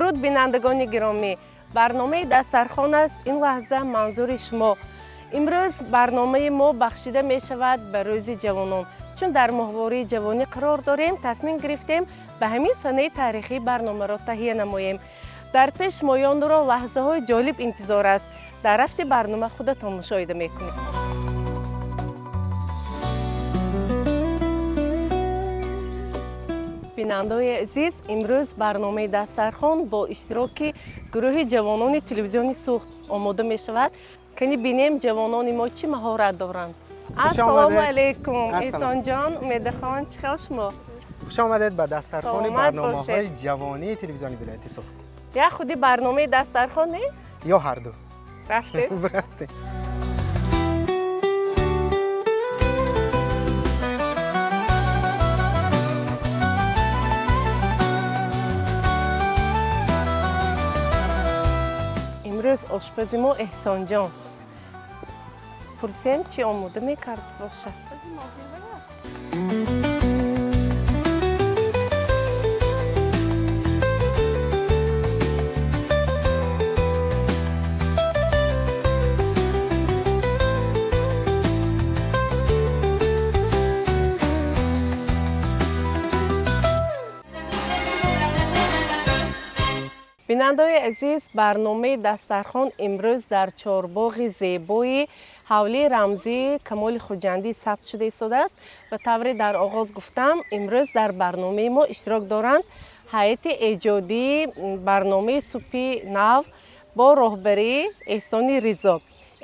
Дуруд, бинандагони гиромӣ! Барномаи «Дастархон» аст ин лаҳза манзури шумо. Имрӯз барномаи мо бахшида мешавад ба Рӯзи ҷавонон. Чун дар моҳвории ҷавонӣ қарор дорем, тасмим гирифтем ба ҳамин санаи таърихӣ барномаро таҳия намоем. Дар пеш шумоёнро лаҳзаҳои ҷолиб интизор аст. Дар рафти барнома худатон мушоҳида мекунед. Бинандаои азиз, имрӯз барномаи «Дастархон» бо иштироки гурӯҳи ҷавонони телевизиони Суғд омода мешавад. Кани бинем, ҷавонони мо чӣ маҳорат доранд. Ассалому алайкум, Эҳсонҷон, Умедахон, чӣ хел шумо? Хуш омадед ба дастархони Саломат барномаҳои бошед. ҷавонии телевизиони вилояти Суғд. Як худи барномаи «Дастархон» не? Ё ҳарду. Рафтем. Рафтем. Имрӯз ошпази мо Эҳсонҷон. Пурсем, чӣ омода мекард бошад. Бинандаои азиз, барномаи «Дастархон» имрӯз дар чорбоғи зебои ҳавлии рамзии Камоли Хуҷандӣ сабт шуда истодааст. Ба тавре дар оғоз гуфтам, имрӯз дар барномаи мо иштирок доранд ҳайати эҷодии барномаи «Субҳи нав» бо роҳбарии Эҳсони Ризо.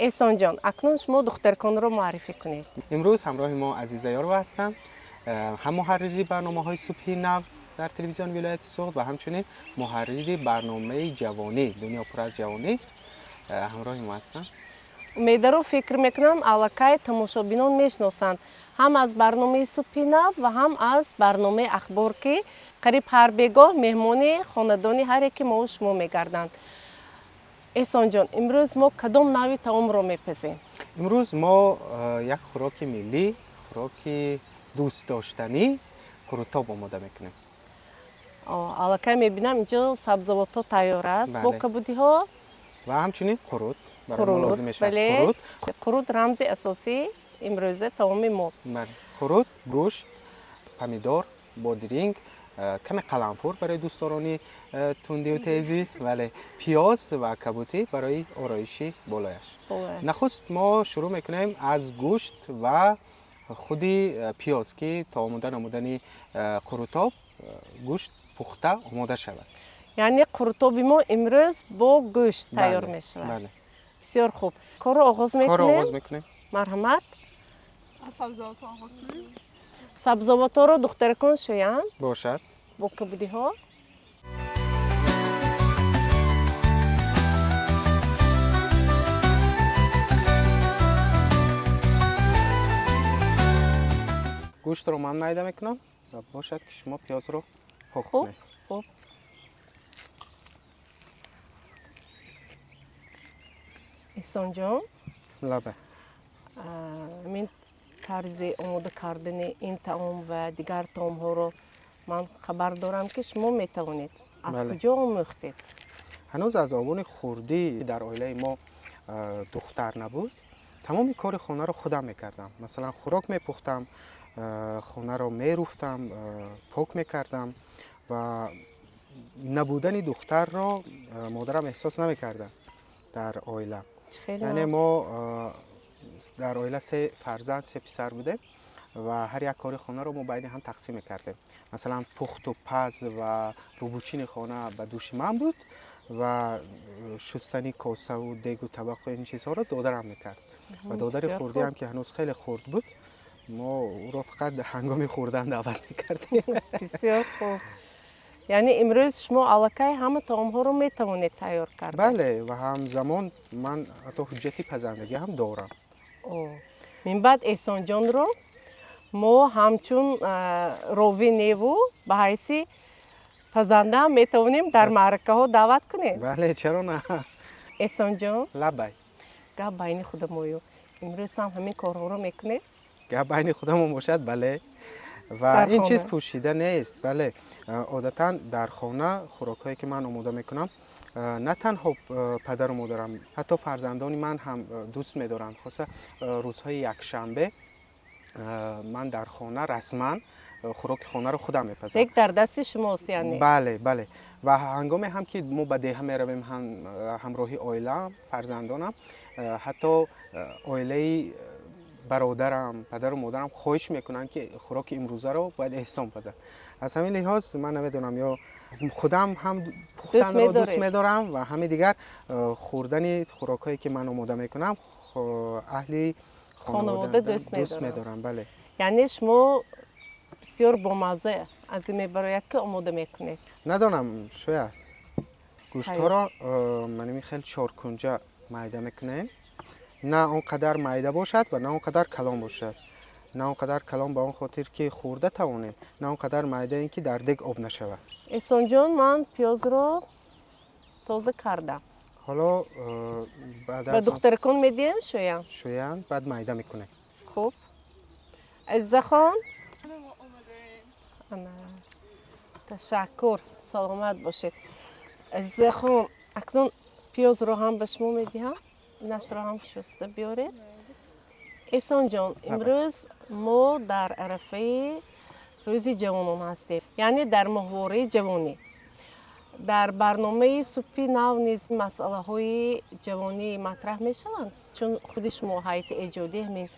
Эҳсонҷон, акнун шумо духтарконро муаррифӣ кунед. Имрӯз ҳамроҳи мо Азиза Ёрова ҳастанд, ҳам муҳаррири барномаҳои «Субҳи нав» дар телевизиони вилояти Суғд ва ҳамчунин муҳаррири барномаи ҷавонӣ «Дунё пур аз ҷавонист» ҳамроҳи мо ҳастанд. Умедаро, фикр мекунам, аллакай тамошобинон мешиносанд ҳам аз барномаи «Субҳи нав» ва ҳам аз барномаи «Ахбор», ки қариб ҳар бегоҳ меҳмони хонадони ҳар яки мову шумо мегарданд. Эҳсонҷон, имрӯз мо кадом навъи таомро мепазем? Имрӯз мо як хӯроки миллӣ, хӯроки дӯстдоштанӣ, қурутоб омода мекунем. Аллакай мебинам, инҷо сабзавотҳо тайёр аст бо Бале. кабудиҳо. Ва ҳамчунин қурут барои мо Қурут. лозим мешавад. Бале. Қурут. Қурут рамзи асосии имрӯза таоми мо. Бале, қурут, гӯшт, помидор, бодиринг, каме қаламфур барои дӯстдорони тундиву тезӣ, бале, пиёз ва кабутӣ барои ороиши болояш. Болояш. Нахуст мо шурӯъ мекунем аз гӯшт ва худи пиёз, ки то омода намудани қурутоб гӯшт пухта омода шавад. Яъне қурутоби мо имрӯз бо гӯшт тайёр Бале, мешавад. Бале. Бисёр хуб, корро оғоз Корро мекунем. оғоз мекунем. Марҳамат. Аз сабзавотҳо оғоз кунем. Сабзавотҳоро духтаракон шӯянд. Бошад. Бо кабудиҳо. Гӯштро ман майда мекунам ва бошад, ки шумо пиёзро пок Хуб. кунед. Хуб. Эҳсонҷон. Лабай. Ҳамин тарзи омода кардани ин таом ва дигар таомҳоро ман хабар дорам, ки шумо метавонед. Аз Бале. куҷо омӯхтед? Ҳанӯз аз овони хурдӣ дар оилаи мо духтар набуд, тамоми кори хонаро худам мекардам. Масалан, хӯрок мепухтам, хонаро меруфтам, пок мекардам ва набудани духтарро модарам эҳсос намекарда дар оила. Чӣ хеле Яъне нағз. мо дар оила се фарзанд, се писар будем ва ҳар як кори хонаро мо байни ҳам тақсим мекардем. Масалан, пухту паз ва рӯбучини хона ба дӯши ман буд ва шустани косаву дегу табақу ин чизҳоро додарам мекард. Ва додари Бисёр хурдиам, хуб. ки ҳанӯз хеле хурд буд, мо ӯро фақат ҳангоми хӯрдан даъват мекардем. Бисёр хуб. Яъне имрӯз шумо аллакай ҳама таомҳоро метавонед тайёр карда? Бале, ва ҳамзамон ман ҳатто ҳуҷҷати пазандагӣ ҳам дорам. О, минбаъд Эҳсонҷонро мо ҳамчун ровӣ неву ба ҳайси пазанда ҳам метавонем дар маъракаҳо даъват кунем. Бале, чаро на? Эҳсонҷон. Лабай. Гап байни худамою, имрӯз ҳам ҳамин корҳоро мекунед? Гап байни худамон бошад, бале. Ва ин чиз пӯшида нест. Бале, одатан дар хона хӯрокҳое ки ман омода мекунам, на танҳо падару модарам, ҳатто фарзандони ман ҳам дӯст медоранд. Хоса рӯзҳои якшанбе ман дар хона расман хӯроки хонаро худам мепазам. Лек дар дасти шумост, яъне? Бале, бале. Ва ҳангоме ҳам ки мо ба деҳа меравем, ҳамроҳи оилаам, фарзандонам, ҳатто оилаи бародарам, падару модарам хоҳиш мекунанд, ки хӯроки имрӯзаро бояд Эҳсон пазад. Аз ҳамин лиҳоз ман намедонам, ё худам ҳам пухтанро дӯст медорам ва ҳами дигар хӯрдани хӯрокҳое ки ман омода мекунам, аҳли хонавода дӯст медорам. Бале. Яъне шумо бисёр бомазза аз ин мебарояд, ки омода мекунед. Надонам, шояд. Гӯштҳоро маними хел чоркунҷа майда мекунем, на он қадар майда бошад ва на он қадар калон бошад. На он қадар калон ба он хотир, ки хӯрда тавонем, на он қадар майда, ин ки дар дег об нашавад. Эҳсонҷон, ман пиёзро тоза кардам. Ҳоло ба духтаракон медиҳем, шӯянд. Шӯянд, баъд майда мекунем. Хуб, Азизахон, ташаккур, саломат бошед. Азизахон, акнун пиёзро ҳам ба шумо медиҳам, инашро ҳам шуста биёред. Эҳсонҷон, имрӯз мо дар арафаи Рӯзи ҷавонон ҳастем, яъне дар моҳвораи ҷавонӣ. Дар барномаи Субҳи нав низ масъалаҳои ҷавонӣ матраҳ мешаванд, чун худи шумо ҳайати эҷодӣ ҳамин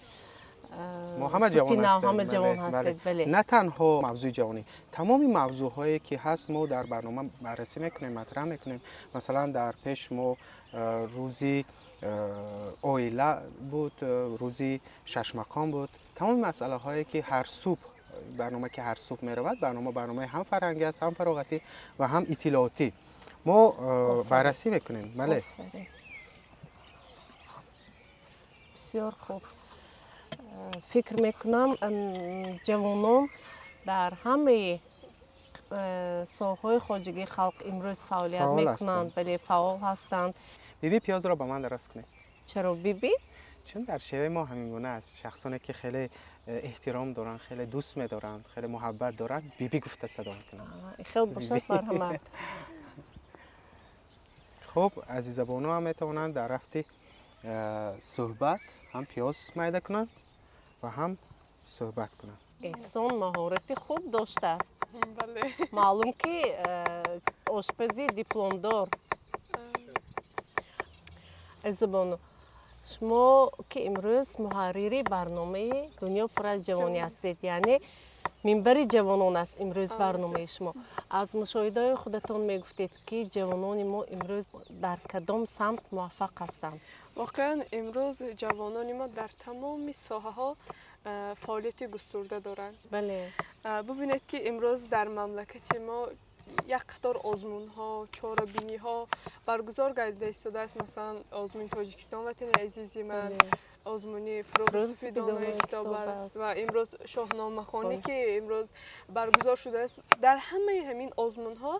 мо ҳама ҷавон ҳастем. Ҳама ҷавон ҳастед, бале. На танҳо мавзӯи ҷавонӣ, тамоми мавзӯъҳое ки ҳаст, мо дар барнома баррасӣ мекунем, матраҳ мекунем. Масалан, дар пеш мо рӯзи оила буд, рӯзи шашмақом буд. Тамоми масъалаҳое ки ҳар субҳ, барнома ки ҳар субҳ меравад, барнома барномаи ҳам фарҳангӣ аст, ҳам фароғатӣ ва ҳам иттилоотӣ, мо баррасӣ мекунем, бале. Бисёр хуб. Фикр мекунам, ҷавонон дар ҳамаи соҳаҳои хоҷагии халқ имрӯз фаъолият мекунанд, бале, фаъол ҳастанд. Биби, пиёзро ба ман дароз кунед. Чаро биби? Чун дар шеваи мо ҳамин гуна аст. Шахсоне ки хеле эҳтиром доранд, хеле дӯст медоранд, хеле муҳаббат доранд, биби гуфта садо мекунанд. Хел бошад, марҳамат. Хуб, Азизабону ҳам метавонанд дар рафти суҳбат ҳам пиёз майда кунанд ва ҳам суҳбат кунанд. Эҳсон маҳорати хуб доштааст, маълум ки ошпази дипломдор. Азизабону, шумо ки имрӯз муҳаррири барномаи «Дунё пур аз ҷавонӣ» ҳастед, яъне минбари ҷавонон аст имрӯз барномаи шумо, аз мушоҳидаҳои худатон мегуфтед, ки ҷавонони мо имрӯз дар кадом самт муваффақ ҳастанд? Воқеан, имрӯз ҷавонони мо дар тамоми соҳаҳо фаъолияти густурда доранд. Бубинед, ки имрӯз дар мамлакати мо як қатор озмунҳо, чорабиниҳо баргузор гардида истодааст. Масалан, озмуни «Тоҷикистон ватани азизи ман», озмуни «Фурӯғи субҳи донои китоб аст» ва имрӯз шоҳномахонӣ, ки имрӯз баргузор шудааст. Дар ҳамаи ҳамин озмунҳо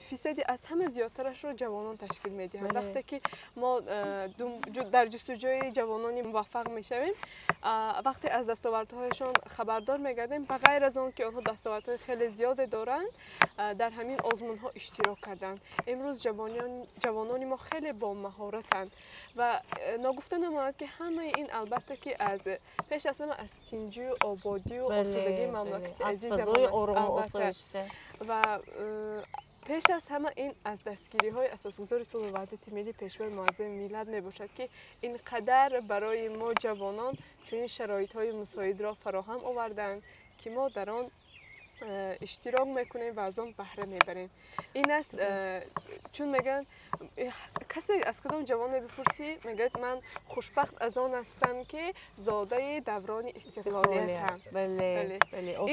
фисади аз ҳама зиёдтарашро ҷавонон ташкил медиҳанд. Вақте ки мо дар ҷустуҷӯи ҷавонони муваффақ мешавем, вақте аз дастовардҳояшон хабардор мегардем, ба ғайр аз он ки онҳо дастовардҳои хеле зиёде доранд, дар ҳамин озмунҳо иштирок карданд. Имрӯз ҷавонони мо хеле бомаҳоратанд ва ногуфта намонад, ки ҳамаи ин, албатта, ки аз пеш аз ҳама аз тинҷию ободию осудагии мамлакати азизамон ва пеш аз ҳама ин аз дастгириҳои асосгузори сулҳу ваҳдати миллӣ, Пешвои муаззами миллат мебошад, ки ин қадар барои мо ҷавонон чунин шароитҳои мусоидро фароҳам оварданд, ки мо дар он иштирок мекунем ва аз он баҳра мебарем. Ин аст, чун мегӯянд, касе аз кадом ҷавоне бипурсӣ, мегӯяд: «Ман хушбахт аз он ҳастам, ки зодаи даврони истиқлолиятам».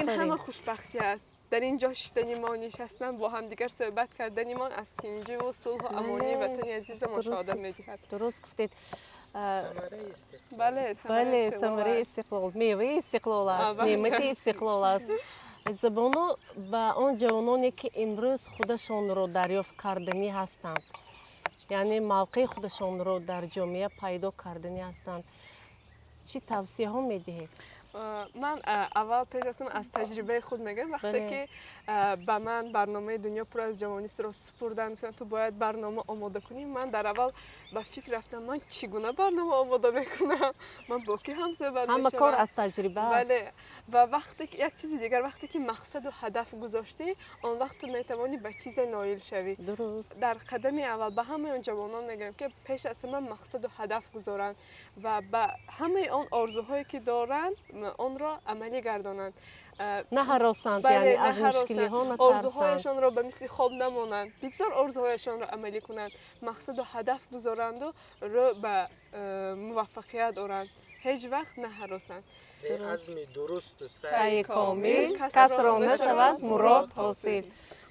Ин ҳама хушбахтӣ аст. Дар ин ҷо шиштани мо, нишастан, бо ҳамдигар суҳбат кардани мо аз тинҷиву сулҳу амонии ватани азизамон шаҳодат медиҳад. Дуруст гуфтед. Бале. Бале, самараи истиқлол, меваи истиқлол аст, неъмати истиқлол аст. Забону, ба он ҷавононе, ки имрӯз худашонро дарёфт карданӣ ҳастанд, яъне мавқеи худашонро дар ҷомеа пайдо карданӣ ҳастанд, чӣ тавсияҳо медиҳед? Ман аввал пеш аз аз таҷрибаи худ мегӯям. Вақте ки ба ман барномаи «Дунё пур аз ҷавонистро» супурданд, гуфтанд, ту бояд барнома омода кунӣ, ман дар аввал ба фикр рафтам, ман чӣ гуна барнома омода мекунам, ман бо кӣ ҳамсӯҳбат мешавам? Ҳама кор аз таҷриба аст. Бале. Ва вақте як чизи дигар, вақте ки мақсаду ҳадаф гузоштӣ, он вақт ту метавонӣ ба чизе ноил шавӣ. Дуруст. Дар қадами аввал ба ҳамаи он ҷавонон мегӯям, ки пеш аз ҳама мақсаду ҳадаф гузоранд ва ба ҳамаи он орзуҳое ки доранд, онро амалӣ гардонанд. Наҳаросанд, яъне аз мушкилиҳо натарсанд. Орзуҳояшонро ба мисли хоб намонанд, бигзор орзуҳояшонро амалӣ кунанд, мақсаду ҳадаф гузоранду рӯ ба муваффақият оранд, ҳеҷ вақт наҳаросанд. Азми дурусту саъи комил касро нашавад мурод ҳосил.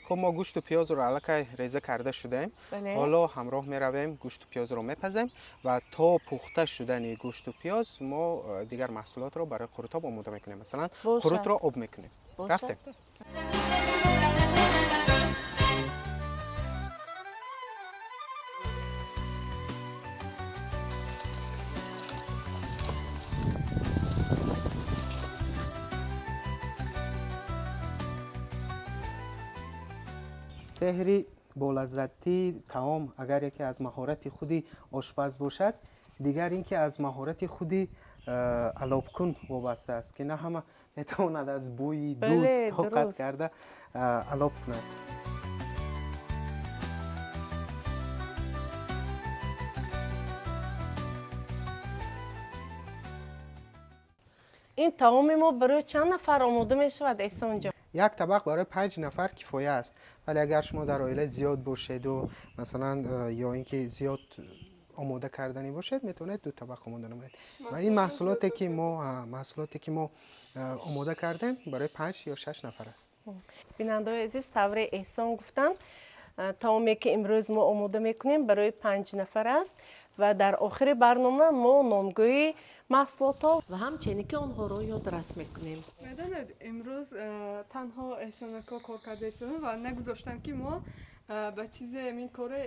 Хуб, мо гӯшту пиёзро аллакай реза карда шудаем. Ҳоло ҳамроҳ меравем, гӯшту пиёзро мепазем ва то пухта шудани гӯшту пиёз мо дигар маҳсулотро барои қурутоб омода мекунем. Масалан, қурутро об мекунем. Рафтем. Сеҳри болаззатии таом агар яке аз маҳорати худи ошпаз бошад, дигар ин ки аз маҳорати худи алобкун вобаста аст, ки на ҳама метавонад аз бӯи дуд тоқат карда алоб кунад. Ин таоми мо барои чанд нафар омода мешавад, Эҳсонҷон? Як табақ барои 5 нафар кифоя аст, вале агар шумо дар оила зиёд бошеду, масалан, ё ин ки зиёд омода карданӣ бошед, метавонед 2 табақ омода намоед. Ва ин маҳсулоте ки мо омода кардем, барои 5 ё 6 нафар аст. Бинандаои азиз, тавре Эҳсон гуфтанд, таоме ки имрӯз мо омода мекунем барои 5 нафар аст ва дар охири барнома мо номгӯи маҳсулотҳо ва ҳамчунин ки онҳоро ёдрас мекунем. Медонед, имрӯз танҳо Эҳсонако кор карда истодан ва нагузоштанд, ки мо ба чизе ҳамин коре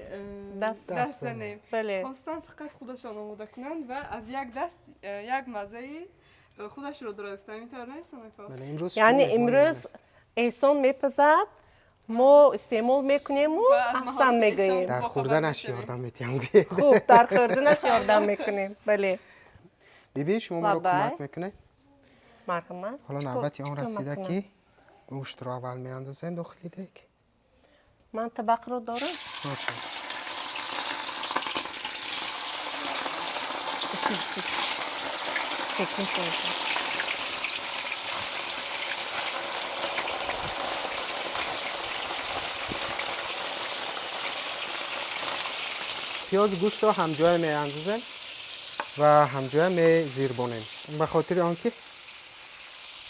даст занем. Хостанд фақат худашон омода кунанд ва аз як даст як маззаи худашро дорад. Гуфтам, ин тавр нест, Эҳсонако? Яъне имрӯз Эҳсон мепазад, мо истеъмол мекунему аҳсан мегӯем. Дар хӯрданаш ёрдам метиҳам. Хуб, дар хӯрданаш ёрдам мекунем. Бале. Биби, шумо моро кӯмак мекунед? Марҳамат. Ҳоло навбати он расида, ки гӯштро аввал меандозем дохили дег. Ман табақро дорам. Бошад. Секин шуд. Пиёз гӯштро ҳамҷоя меандозем ва ҳамҷоя мезирбонем, ба хотири он ки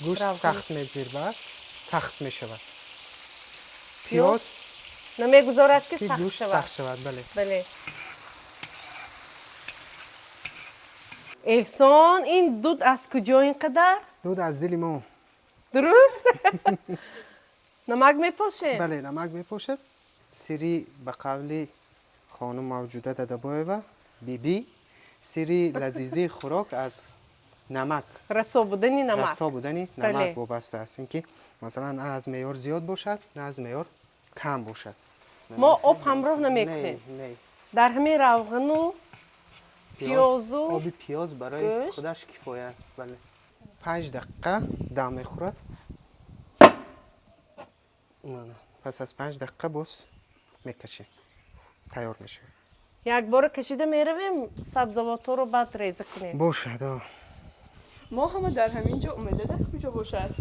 гӯшт сахт мезирбад, сахт мешавад. Пиёз намегузорад ки гӯшт сахт шавад. Бале. Бале. Эҳсон, ин дуд аз куҷо ин қадар? Дуд аз дили мо. Дуруст? Намак мепошем? Бале, намак мепошем. Сири ба қавли хонум Мавҷуда Дадабоева, биби, сири лазизии хӯрок аз намак, расо будани намак, расо будани намак вобаста аст. Ин ки масалан на аз меъёр зиёд бошад, на аз меъёр кам бошад. Мо об ҳамроҳ намекунем. Дар ҳамин равғану пиёзу оби пиёз барои худаш кифоя аст. Бале. 5 дақиқа дам мехӯрад. Пас аз 5 дақиқа боз мекашем, тайёр мешавад. Якбора кашида меравем, сабзавотҳоро баъд реза кунем. Бошад. Мо ҳама дар ҳамин ҷо. Умеда дар куҷо бошад?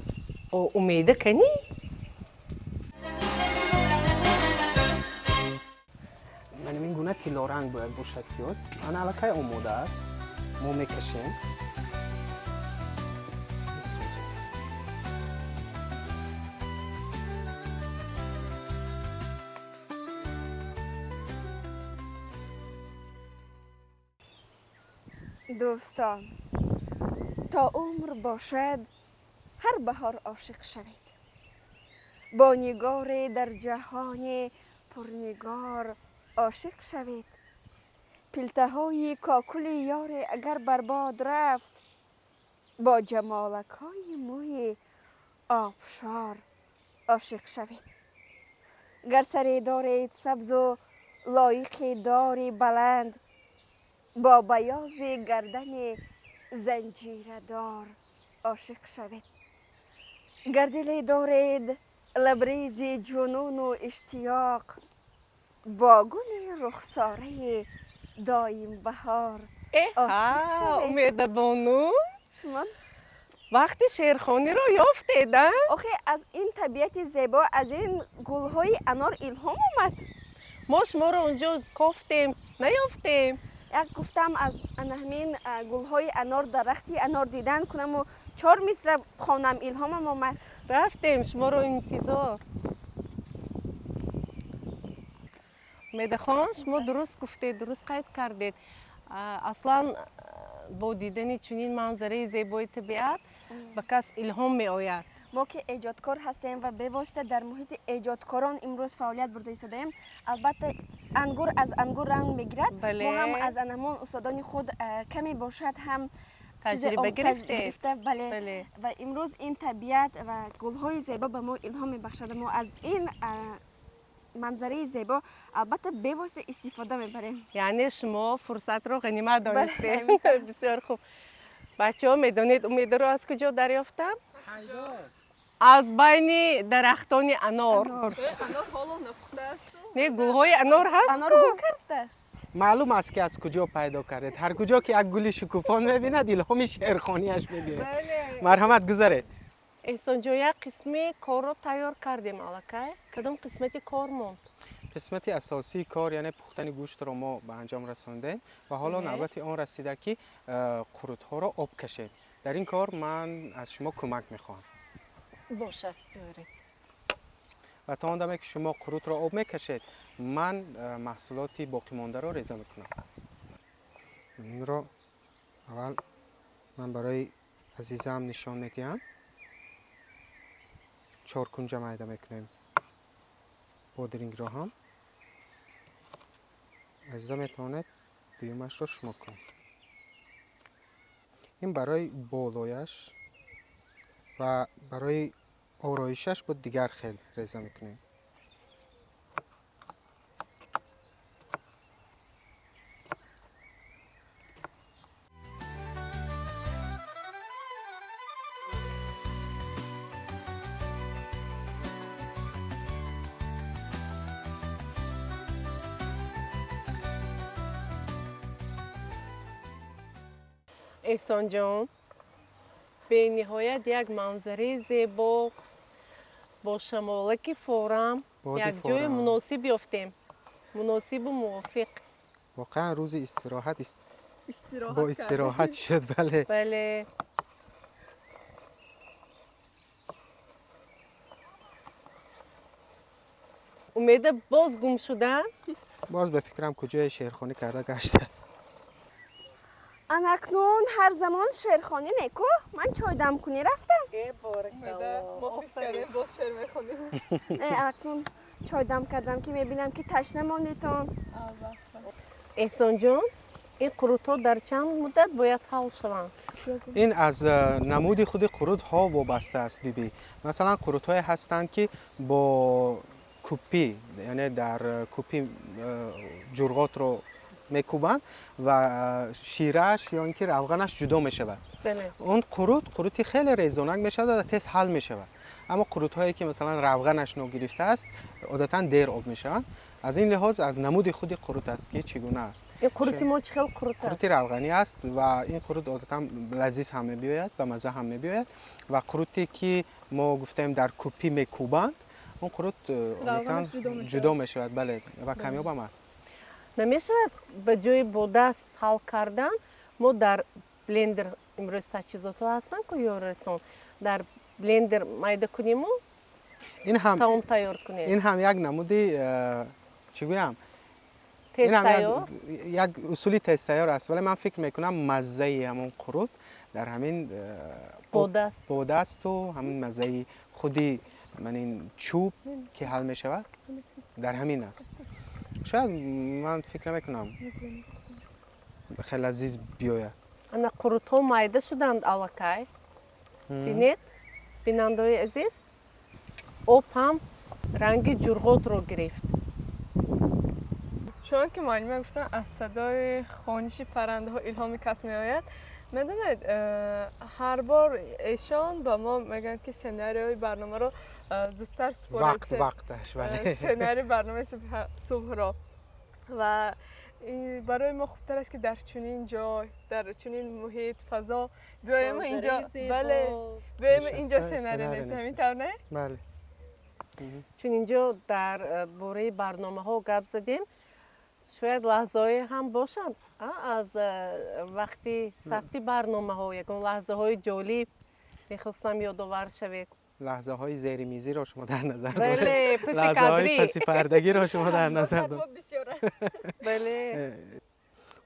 Умеда канӣ? Ман ин гуна тиллоранг бояд бошад пиёз. Ана аллакай омода аст. Мо мекашем. Дӯстон, то умр бошад, ҳар баҳор ошиқ шавед. Бо нигоре дар ҷаҳони пурнигор ошиқ шавед. Пилтаҳои кокули ёре агар барбод рафт, Бо ҷамолакҳои мӯи обшор ошиқ шавед. Гар саре доред сабзу лоиқи дори баланд, бо баёзи гардани занҷирадор ошиқ шавед. Гар диле доред лабрези ҷунуну иштиёқ, бо гули рухсораи доим баҳор ошиқ шавед. Умедабону, шумо вақти шеърхониро ёфтед, а? Охе, аз ин табиати зебо, аз ин гулҳои анор илҳом омад. Мо шуморо онҷо кофтем, наёфтем. Як гуфтам, аз ҳамин гулҳои анор, дарахти анор дидан кунаму чор мисра хонам, илҳомам омад. Рафтем, шуморо интизор. Умедахон, шумо дуруст гуфтед, дуруст қайд кардед. Аслан бо дидани чунин манзараи зебои табиат ба кас илҳом меояд. Мо ки эҷодкор ҳастем ва бевосита дар муҳити эҷодкорон имрӯз фаъолият бурда истодаем, албатта ангур аз ангур ранг мегирад. Мо ҳам аз анамон устодони худ каме бошад ҳам таҷриба гирифта. Бале, ва имрӯз ин табиат ва гулҳои зебо ба мо илҳом мебахшад. Мо аз ин манзараи зебо албатта бевосита истифода мебарем. Яъне шумо фурсатро ғанимат донистед. Бисёр хуб. Бачаҳо, медонед Умедаро аз куҷо дарёфтам? Аз байни дарахтони анор. Анор ҳоло напухтааст. Не, гулҳои анор ҳаст. Анор гул кардааст. Маълум аст, ки аз куҷо пайдо кардед. Ҳар куҷо ки як гули шукуфон мебинад, илҳоми шеърхонияш мегирад. Марҳамат, гузаред. Эҳсонҷон, як қисми корро тайёр кардем аллакай. Кадом қисмати кор монд? Қисмати асосии кор, яъне пухтани гӯштро мо ба анҷом расондем ва ҳоло навбати он расида, ки қурутҳоро об кашем. Дар ин кор ман аз шумо кӯмак мехоҳам. Бошад, биёред. Ва то он даме ки шумо қурутро об мекашед, ман маҳсулоти боқимондаро реза мекунам. Инро аввал ман барои азизаам нишон медиҳам. Чоркунҷа майда мекунем бодирингро ҳам. Азиза, метавонед дуюмашро шумо кунед. Ин барои болояш ва барои ороишаш бо дигар хел реза мекунем. Эҳсонҷон, бениҳоят як манзараи зебо бо шамолаки форам, як ҷои муносиб ёфтем, муносибу мувофиқ. Воқеан рӯзи истироҳат бо истироҳат шуд. Бале, бале. Умеда боз гум шудан. Боз ба фикрам куҷое шеърхонӣ карда гаштааст. Анакнун ҳар замон шеърхонӣ неку, ман чойдамкунӣ рафтам. Боз шеър мехонем. Акнун чойдам кардам, ки мебинам, ки ташна мондитон. Эҳсонҷон, ин қурутҳо дар чанд муддат бояд ҳал шаванд? Ин аз намуди худи қурутҳо вобаста аст, бибӣ. Масалан, қурутҳое ҳастанд, ки бо кӯпӣ, яъне дар кӯпӣ ҷурғотро мекӯбанд ва ширааш ё ин ки равғанаш ҷудо мешавад. Он қурут қурути хеле резонак мешавад ва тез ҳал мешавад. Аммо қурутҳое ки масалан равғанаш ногирифтааст, одатан дер об мешаванд. Аз ин лиҳоз аз намуди худи қурут аст, ки чӣ гуна аст. Ин қурути мо чӣ хел қурут аст? Қурути равғанӣ аст ва ин қурут одатан лазиз ҳам мебиёяд, ба мазза ҳам мебиёяд. Ва қуруте ки мо гуфтем дар кӯпӣ мекӯбанд, он қурут одатан ҷудо мешавад, бале, ва камёб ҳам аст. Намешавад ба ҷои бо даст ҳал кардан мо дар блендер, имрӯз таҷҳизотҳо ҳастанд ку ёррасон, дар блендер майда куниму ин ҳам таом тайёр кунем? Ин ҳам як намуди, чӣ гӯям, як усули тезтайёр аст, вале ман фикр мекунам маззаи ҳамон қурут дар ҳамин бо дасту ҳамин маззаи худи ман ин чӯб ки ҳал мешавад дар ҳамин аст. Шояд ман фикр намекунам хеле лазиз биёяд. Ана қурутҳо майда шуданд аллакай. Бинед, бинандаои азиз, об ҳам ранги ҷурғотро гирифт. Чун ки муаллима гуфтанд, аз садои хониши паррандаҳо илҳоми кас меояд. Медонед, ҳар бор эшон ба мо мегӯянд, ки сценарияи барномаро зудтар супоред. Вақташ, бале. Сценарии барномаи субҳро. Ва барои мо хубтар аст, ки дар чунин ҷой, дар чунин муҳит, фазо биёем инҷо, бале, биёем инҷо сценарий нависем. Ҳамин тавр, не? Бале. Чун инҷо дар бораи барномаҳо гап задем, шояд лаҳзаҳое ҳам бошанд аз вақти сабти барномаҳо, ягон лаҳзаҳои ҷолиб мехостам ёдовар шавед. Лаҳзаҳои зеримизиро шумо дар назар доред? Бале, паси лаҳзаҳои кадрӣ. Пасипардагиро шумо дар назар доред? Бисёр аст. Бале.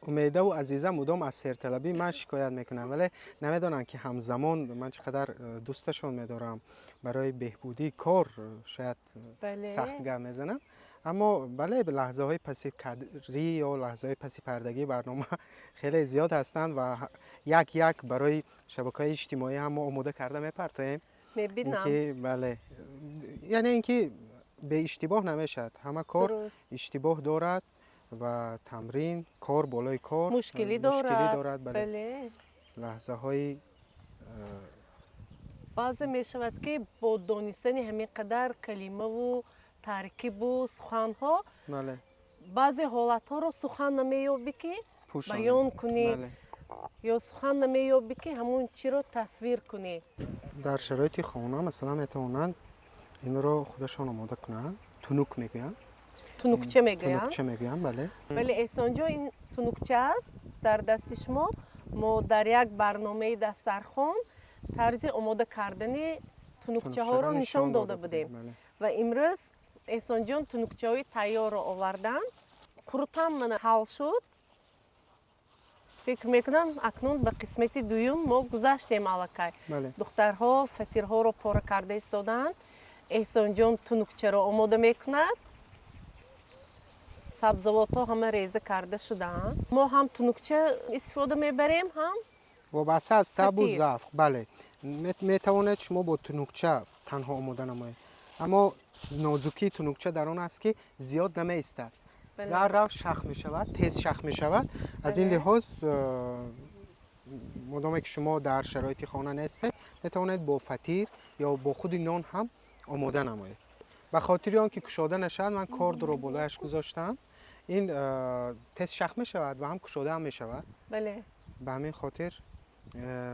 Умедаву Азиза мудом аз серталабии ман шикоят мекунанд, вале намедонанд, ки ҳамзамон ман чӣ қадар дӯсташон медорам. Барои беҳбудии кор шояд сахт гап мезанам, аммо бале, лаҳзаҳои паси кадрӣ ё лаҳзаҳои пасипардагии барнома хеле зиёд ҳастанд ва як як барои шабакаҳои иҷтимоӣ ҳам мо омода карда мепартоем. Мебинам. Ки бале, яъне ин ки беиштибоҳ намешавад, ҳама кор иштибоҳ дорад ва тамрин, кор болои кор мушкилӣ мушкилӣ дорад. Дорад, бале. Лаҳзаҳои Баъзе мешавад, ки бо донистани ҳамин қадар калимаву таркибу суханҳо баъзе ҳолатҳоро сухан намеёбӣ, ки баён кунӣ, ё сухан намеёбӣ, ки ҳамон чиро тасвир кунӣ. Дар шароити хона, масалан, метавонанд инро худашон омода кунанд. Тунук мегӯянд. Тунукча мегӯянд. Тунукча мегӯянд, бале. Бале, Эҳсонҷон, ин тунукча аст дар дасти шумо. Мо дар як барномаи дастархон тарзи омода кардани тунукчаҳоро нишон дода будем ва имрӯз Эҳсонҷон тунукчаҳои тайёрро оварданд. Қурутам мана ҳал шуд. Фикр мекунам, акнун ба қисмати дуюм мо гузаштем аллакай. Духтарҳо фатирҳоро пора карда истодаанд, Эҳсонҷон тунукчаро омода мекунад, сабзавотҳо ҳама реза карда шудаанд. Мо ҳам тунукча истифода мебарем, ҳам вобаста аз табу фатир. Завқ, бале, метавонед шумо бо тунукча танҳо омода намоед, аммо нозукии тунукча дар он аст, ки зиёд намеистад, дар рафт шах мешавад, тез шах мешавад. Аз ин лиҳоз, модоме ки шумо дар шароити хона нестед, метавонед бо фатир ё бо худи нон ҳам омода намоед. Ба хотири он ки кушода нашавад, ман кордро болояш гузоштам. Ин тез шах мешавад ва ҳам кушода ҳам мешавад. Ба ҳамин хотир,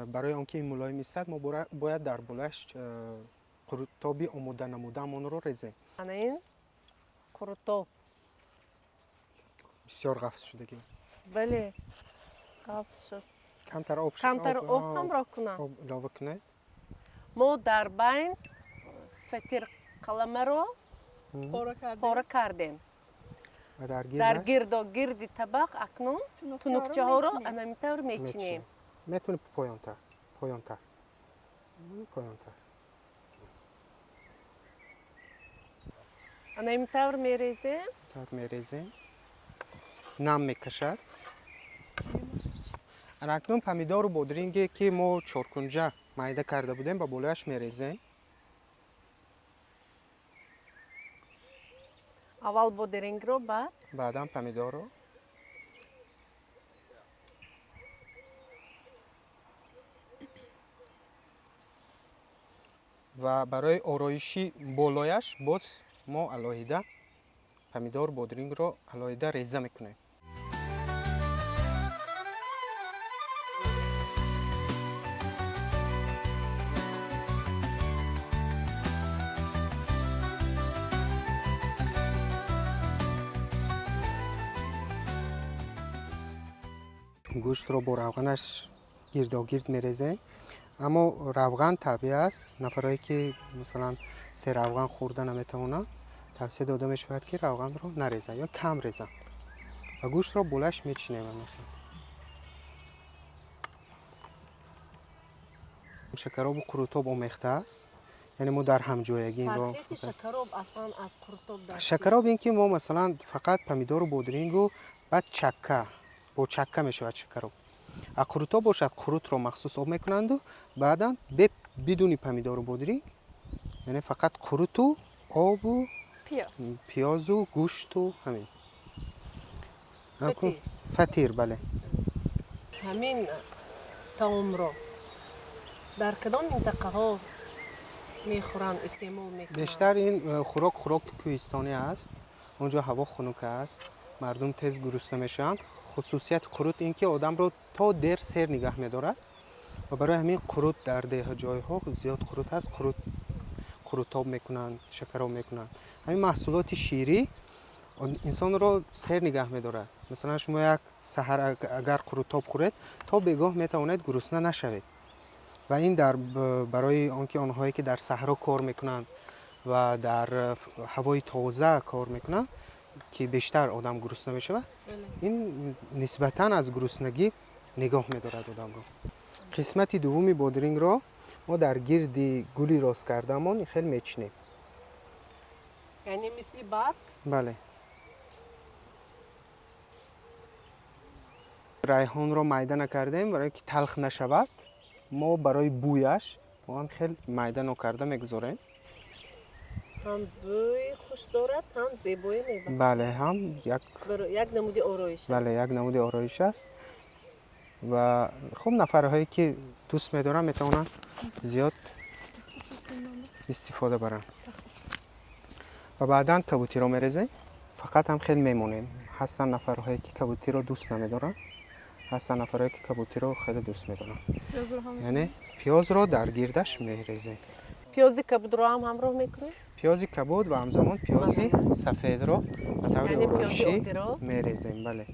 барои он ки ин мулоим истад, мо бояд дар болояш қурутоби омода намудаамонро резем. Ана ин қурутоб. Бисёр ғафз шудагӣ. Бале, ғафз шуд. Камтар об. Камтар об ҳамроҳ кунам. Об илова кунед. Мо дар байн фатир қаламаро пора кардем. Ва дар дар гирдаш гирдо гирди табақ акнун тунукчаҳоро анамин тавр мечинем. Метавонӣ поёнтар, поёнтар, поёнтар. Анамин тавр мерезем. Тавр мерезем, нам мекашад. Ана акнун помидору бодринге, ки мо чоркунҷа майда карда будем, ба болояш мерезем. Аввал бодирингро, баъд баъдан помидорро. Ва барои ороиши болояш боз мо алоҳида помидор, бодирингро алоҳида реза мекунем. Гӯштро бо равғанаш гирдогирд мерезем, аммо равған табиӣ аст. Нафарое ки, масалан, серавған хӯрда наметавонанд, тавсия дода мешавад, ки равғанро нарезанд ё кам резанд. Ва гӯштро болояш мечинем. Амихел шакаробу қурутоб омехта аст, яъне мо дар ҳамҷоягӣ инро Фарқияти шакароб аслан аз қурутоб дар чист? Шакароб ин ки мо, масалан, фақат помидору бодирингу, баъд чакка, бо чакка мешавад шакароб. А қурутоб бошад, қурутро махсус об мекунанду баъдан бидуни помидору бодиринг, яъне фақат қуруту обу пиёзу гӯшту ҳамин. Фатир, бале. Ҳамин таомро дар кадом минтақаҳо мехӯранд, истеъмол мекунанд? Бештар ин хӯрок хӯроки кӯҳистонӣ аст. Он ҷо ҳаво хунук аст, мардум тез гурусна мешаванд. Хусусияти қурут ин ки одамро то дер сер нигаҳ медорад ва барои ҳамин қурут дар деҳаҷойҳо зиёд қурут ҳаст. Қурутоб мекунанд, шакароб мекунанд. Ҳамин маҳсулоти ширӣ инсонро сер нигаҳ медорад. Масалан, шумо як саҳар агар қурутоб хӯред, то бегоҳ метавонед гурусна нашавед. Ва ин барои он ки онҳое ки дар саҳро кор мекунанд ва дар ҳавои тоза кор мекунанд, ки бештар одам гурусна мешавад, ин нисбатан аз гуруснагӣ нигоҳ медорад одамро. Қисмати дуввуми бодирингро мо дар гирди гули рост кардамон хел мечинем. Яъне мисли барг? Бале. Райҳонро майда накардем, барое ки талх нашавад. Мо барои бӯяш мо ҳам хел майда нокарда мегузорем. Ҳам бӯи хуш дорад, ҳам зебоӣ мебахшад. Бале, ҳам як намуди ороиш аст. Бале, як намуди ороиш аст. Ва хуб, нафарҳое ки дӯст медоранд, метавонанд зиёд истифода баранд. Ва баъдан кабутиро мерезем. Фақат ҳам хел мемонем. Ҳастанд нафарҳое ки кабутиро дӯст намедоранд, ҳастанд нафарҳое ки кабутиро хеле дӯст медоранд. Яъне пиёзро дар гирдаш мерезем. Пиёзи кабудро ҳам ҳамроҳ мекунем? Пиёзи кабуд ва ҳамзамон пиёзи сафедро ба таври ороишӣ мерезем. Бале.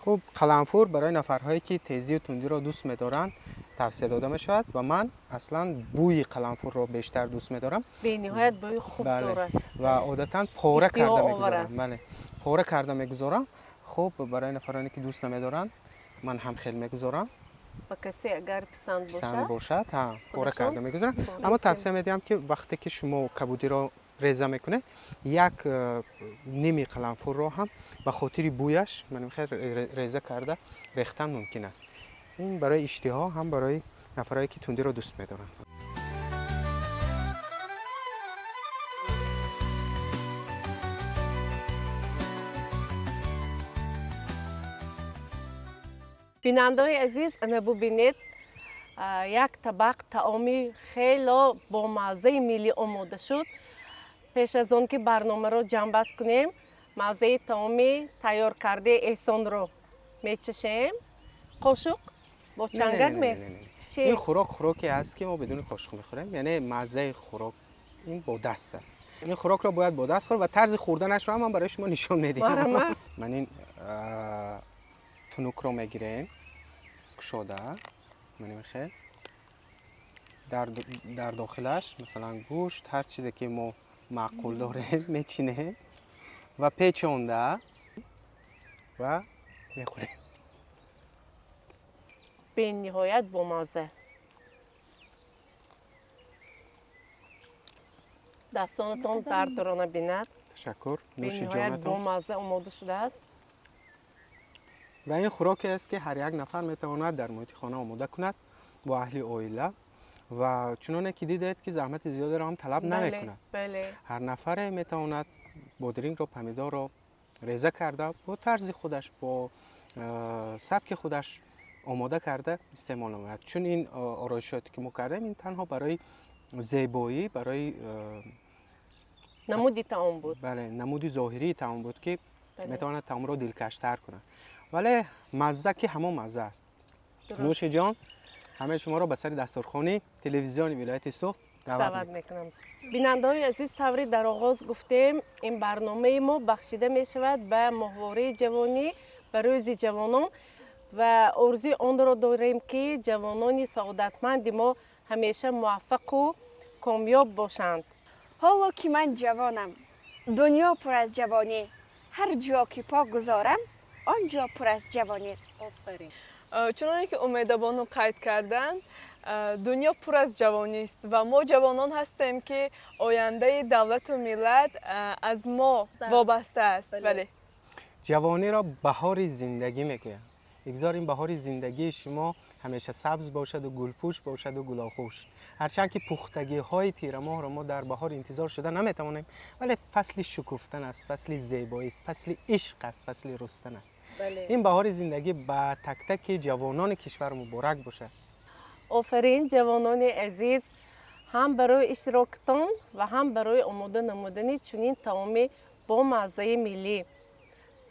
Хуб, қаламфур барои нафарҳое ки тезию тундиро дӯст медоранд тавсия дода мешавад ва ман аслан бӯи қаламфурро бештар дӯст медорам. Бениҳоят бӯи хуб дорад. Ва одатан пора карда мегузорам. Бале, пора карда мегузорам. Хуб, барои нафароне ки дӯст намедоранд, ман ҳам хел мегузорам. Ба касе агар писанд бошад, пора карда мегузорам. Аммо тавсия медиҳам ки вақте ки шумо кабудиро реза мекунед, як ними қаламфурро ҳам ба хотири бӯяш хел реза карда рехтан мумкин аст. Ин барои иштиҳо, ҳам барои нафарое ки тундиро дӯст медоранд. Бинандаҳои азиз, ана бубинед, як табақ таоми хело бомаззаи миллӣ омода шуд. Пеш аз он ки барномаро ҷамъбаст кунем, маззаи таоми тайёркардаи Эҳсонро мечашем. Қошуқ бо чангак ме? Ин хӯрок хӯроке аст ки мо бидуни қошуқ мехӯрем, яъне маззаи хӯрок ин бо даст аст. Ин хӯрокро бояд бо даст хӯрд ва тарзи хӯрданашро ҳам ман барои шумо нишон медиҳам. Ман ин тунукро мегирем, кушода, ман хел дар дохилаш масалан гӯшт, ҳар чизе ки мо маъқул дорем мечинем ва печонда ва мехӯрем. Бениҳоят бомазза. Дастонатон дардро набинад. Ташаккур. Нӯши Бениҳоят ҷонатон. бомазза омода шудааст. Ва ин хӯроке аст ки ҳар як нафар метавонад дар муҳити хона омода кунад бо аҳли оила ва чуноне ки дидед ки заҳмати зиёдеро ҳам талаб намекунад. Ҳар нафаре метавонад бодирингро, помидорро реза карда бо тарзи худаш, бо сабки худаш омода карда истеъмол намояд. Чун ин ороишоте ки мо кардем, ин танҳо барои зебоӣ, барои намуди таом буд. Бале, намуди зоҳирии таом буд ки метавонад таомро дилкаштар кунад. Вале мазза ки ҳамон мазза аст. Нӯши ҷон, ҳамаи шуморо ба сари дастурхони телевизиони вилояти Суғд даъват мекунам. Бинандаҳои азиз, таври дар оғоз гуфтем, ин барномаи мо бахшида мешавад ба моҳвораи ҷавонӣ, ба рӯзи ҷавонон ва орзуи онро дорем ки ҷавонони саодатманди мо ҳамеша муваффақу комёб бошанд. Ҳоло ки ман ҷавонам, дунё пур аз ҷавонӣ, ҳар ҷо ки по гузорам, он ҷо пур аз ҷавонӣ. Офарин. Чуноне ки Умедабону қайд карданд, дунё пур аз ҷавонист ва мо ҷавонон ҳастем ки ояндаи давлату миллат аз мо вобаста аст. Бале. Ҷавониро баҳори зиндагӣ мегӯянд. Бигзор ин баҳори зиндагии шумо ҳамеша сабз бошаду гулпӯш бошаду гулоғӯш. Ҳарчанд ки пухтагиҳои тирамоҳро мо дар баҳор интизор шуда наметавонем, вале фасли шукуфтан аст, фасли зебоист, фасли ишқ аст, фасли рустан аст. Ин баҳори зиндагӣ ба тактаки ҷавонони кишвар муборак бошад. Офарин, ҷавонони азиз, ҳам барои иштироктон ва ҳам барои омода намудани чунин таоми бомаззаи миллӣ.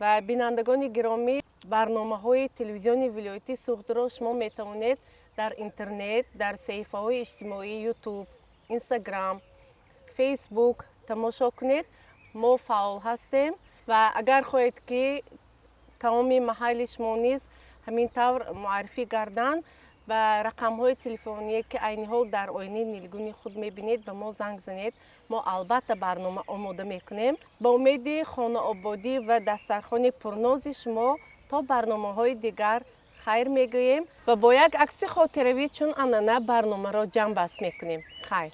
Ва бинандагони гиромӣ, барномаҳои телевизиони вилоятии Суғдро шумо метавонед дар интернет, дар саҳифаҳои иҷтимоии Ютуб, Инстаграм, Фейсбук тамошо кунед. Мо фаъол ҳастем ва агар хоҳед, ки таоми маҳалли шумо низ ҳамин тавр муаррифӣ гарданд, ба рақамҳои телефоние, ки айни ҳол дар оинаи нилгуни худ мебинед, ба мо занг занед. Мо албатта барнома омода мекунем. Ба умеди хонаободӣ ва дастархони пурнози шумо то барномаҳои дигар хайр мегӯем ва бо як акси хотиравӣ чун анъана барномаро ҷамъбаст мекунем. Хайр.